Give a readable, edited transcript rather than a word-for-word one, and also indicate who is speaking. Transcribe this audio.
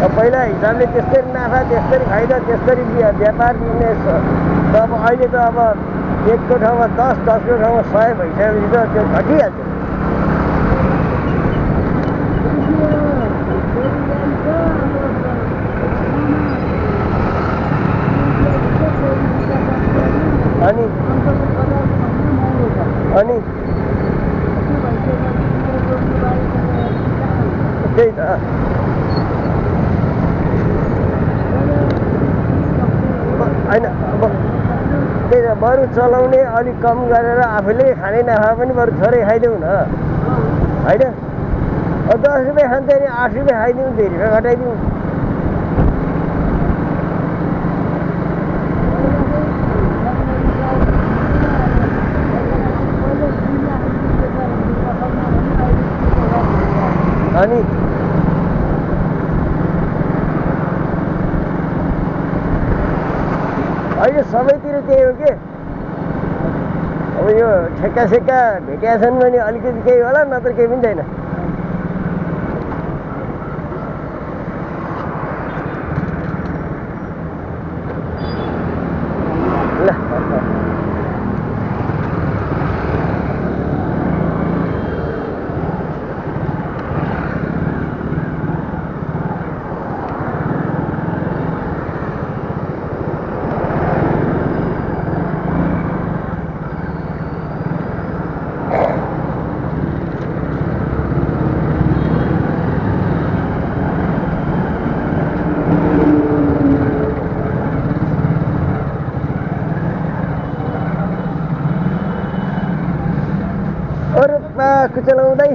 Speaker 1: पहिला हिसाबले त्यसरी नाफा त्यसरी फाइदा त्यसरी व्यापार बिजनेस अब अहिले त अब एकको ठाउँमा 10 10को ठाउँमा 100 भइसकेपछि त त्यो घटिहाल्छ। अनि अनि त्यही त होइन अब त्यही त बरु चलाउने अलिक कम गरेर आफूले खाने नाफा पनि बरु थोरै खाइदेऊ न होइन। 10 रुपियाँ खान्थ्यो भने 8 रुपियाँ खाइदिउँ 2 रुपियाँ घटाइदिउँ। अनि अहिले सबैतिर त्यही हो के। अब यो ठेक्का सेक्का भेटिया छन् भने अलिकति केही होला, नत्र केही पनि छैन। चलाउँदै